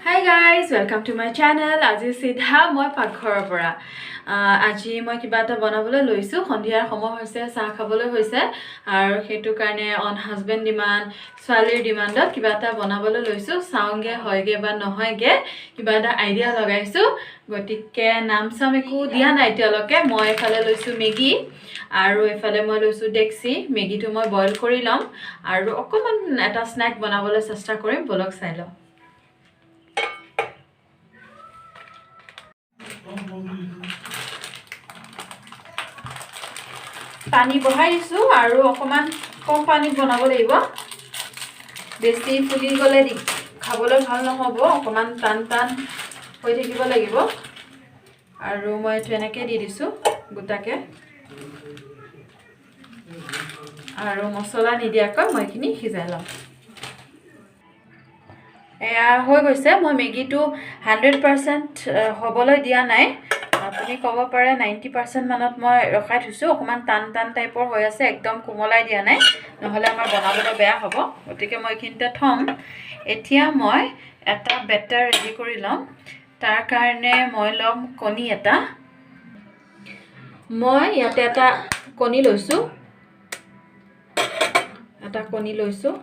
Hi guys, welcome to my channel. আজি চিধা মই পাকঘৰৰ পৰা। আজি মই কিবা এটা বনাবলৈ লৈছোঁ। সন্ধিয়াৰ সময় হৈছে, চাহ খাবলৈ হৈছে আৰু সেইটো কাৰণে অন হাজবেণ্ড ডিমাণ্ড, ছোৱালীৰ ডিমাণ্ডত কিবা এটা বনাবলৈ লৈছোঁ। চাওঁগৈ হয়গৈ বা নহয়গৈ, কিবা এটা আইডিয়া লগাইছোঁ। গতিকে নাম চাম একো দিয়া নাই এতিয়ালৈকে। মই এইফালে লৈছোঁ মেগী আৰু এইফালে মই লৈছোঁ ডেক্সি। মেগীটো মই বইল কৰি ল'ম আৰু অকণমান এটা স্নেক বনাবলৈ চেষ্টা কৰিম। ব'লক, চাই লওঁ। পানী বহাই দিছোঁ আৰু অকণমান কম পানীত বনাব লাগিব। বেছি ফুলি গ'লে খাবলৈ ভাল নহ'ব, অকণমান টান টান হৈ থাকিব লাগিব। আৰু মই এইটো এনেকৈ দি দিছোঁ গোটাকৈ আৰু মছলা নিদিয়াকৈ মই এইখিনি সিজাই ল'ম। এয়া হৈ গৈছে। মই মেগীটো 100% হ'বলৈ দিয়া নাই, আপুনি ক'ব পাৰে 90% মানত মই ৰখাই থৈছোঁ। অকণমান টান টান টাইপৰ হৈ আছে, একদম কোমলাই দিয়া নাই, নহ'লে আমাৰ বনাবলৈ বেয়া হ'ব। গতিকে মই এইখিনিতে থ'ম। এতিয়া মই এটা বেটাৰ ৰেডি কৰি ল'ম। তাৰ কাৰণে মই ল'ম কণী এটা। মই ইয়াতে এটা কণী লৈছোঁ, এটা কণী লৈছোঁ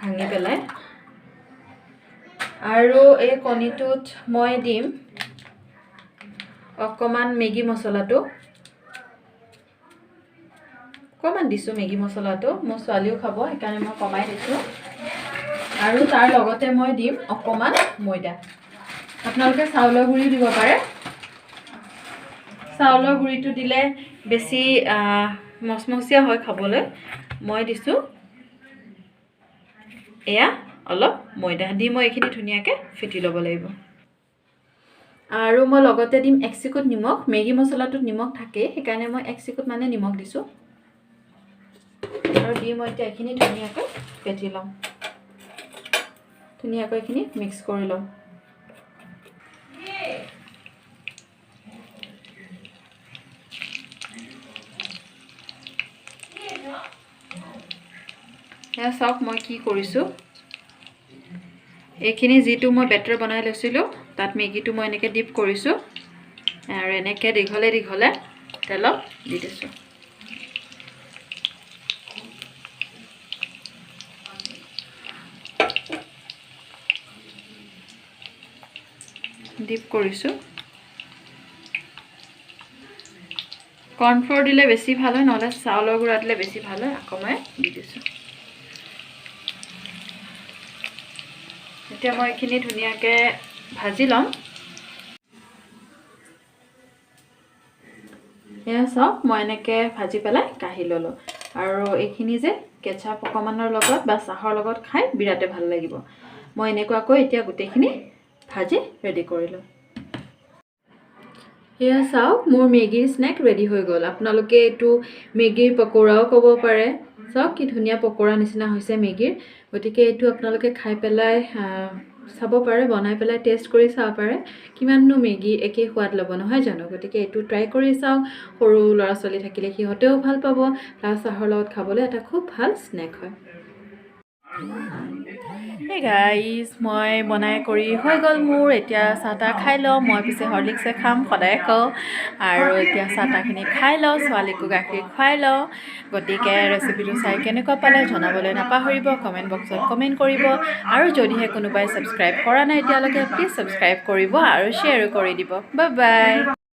ভাঙি পেলাই। আৰু এই কণীটোত মই দিম অকণমান মেগী মছলাটো, অকণমান দিছোঁ মেগী মছলাটো। মোৰ ছোৱালীও খাব, সেইকাৰণে মই কমাই দিছোঁ। আৰু তাৰ লগতে মই দিম অকণমান ময়দা। আপোনালোকে চাউলৰ গুড়িও দিব পাৰে। চাউলৰ গুড়িটো দিলে বেছি মচমচীয়া হয় খাবলৈ। মই দিছোঁ এয়া অলপ ময়দা দি মই এইখিনি ধুনীয়াকৈ ফেটি ল'ব লাগিব। আৰু মই লগতে দিম এক চিকুট নিমখ। মেগী মছলাটোত নিমখ থাকেই, সেইকাৰণে মই এক চিকুট মানে নিমখ দিছোঁ। আৰু দি মই এতিয়া এইখিনি ধুনীয়াকৈ ফেটি ল'ম, ধুনীয়াকৈ এইখিনি মিক্স কৰি ল'ম। এয়া চাওক মই কি কৰিছোঁ। এইখিনি যিটো মই বেটাৰ বনাই লৈছিলোঁ, তাত মেগীটো মই এনেকৈ ডিপ কৰিছোঁ আৰু এনেকৈ দীঘলে দীঘলে তেলত দি দিছোঁ। ডিপ কৰিছোঁ। কৰ্ণফ্ল'ৰ দিলে বেছি ভাল হয়, নহ'লে চাউলৰ গুড়া দিলে বেছি ভাল হয়। আকৌ মই দি দিছোঁ। এতিয়া মই এইখিনি ধুনীয়াকৈ ভাজি ল'ম। এয়া চাওক, মই এনেকৈ ভাজি পেলাই কাঢ়ি ল'লোঁ। আৰু এইখিনি যে কেচাপ অকণমানৰ লগত বা চাহৰ লগত খাই বিৰাটে ভাল লাগিব। মই এনেকুৱাকৈ এতিয়া গোটেইখিনি ভাজি ৰেডি কৰিলোঁ। এয়া চাওক, মোৰ মেগীৰ স্নেক ৰেডি হৈ গ'ল। আপোনালোকে এইটো মেগীৰ পকৌৰাও ক'ব পাৰে। চাওক কি ধুনীয়া পকৌৰা নিচিনা হৈছে মেগীৰ। গতিকে এইটো আপোনালোকে খাই পেলাই চাব পাৰে, বনাই পেলাই টেষ্ট কৰি চাব পাৰে। কিমাননো মেগী একেই সোৱাদ ল'ব, নহয় জানো? গতিকে এইটো ট্ৰাই কৰি চাওক। সৰু ল'ৰা ছোৱালী থাকিলে সিহঁতেও ভাল পাব, প্লাছ চাহৰ লগত খাবলৈ এটা খুব ভাল স্নেক হয়। হে গাইজ, মই বনাই কৰি হৈ গ'ল মোৰ। এতিয়া চাহ তাহ খাই লওঁ। মই পিছে হৰলিক্সে খাম, সদায় কওঁ। আৰু এতিয়া চাহ তাহখিনি খাই লওঁ, ছোৱালীকো গাখীৰ খুৱাই লওঁ। গতিকে ৰেচিপিটো চাই কেনেকুৱা পালে জনাবলৈ নাপাহৰিব, কমেণ্ট বক্সত কমেণ্ট কৰিব। আৰু যদিহে কোনোবাই ছাবস্ক্ৰাইব কৰা নাই এতিয়ালৈকে, প্লিজ ছাবস্ক্ৰাইব কৰিব আৰু শ্বেয়াৰো কৰি দিব। Bye bye.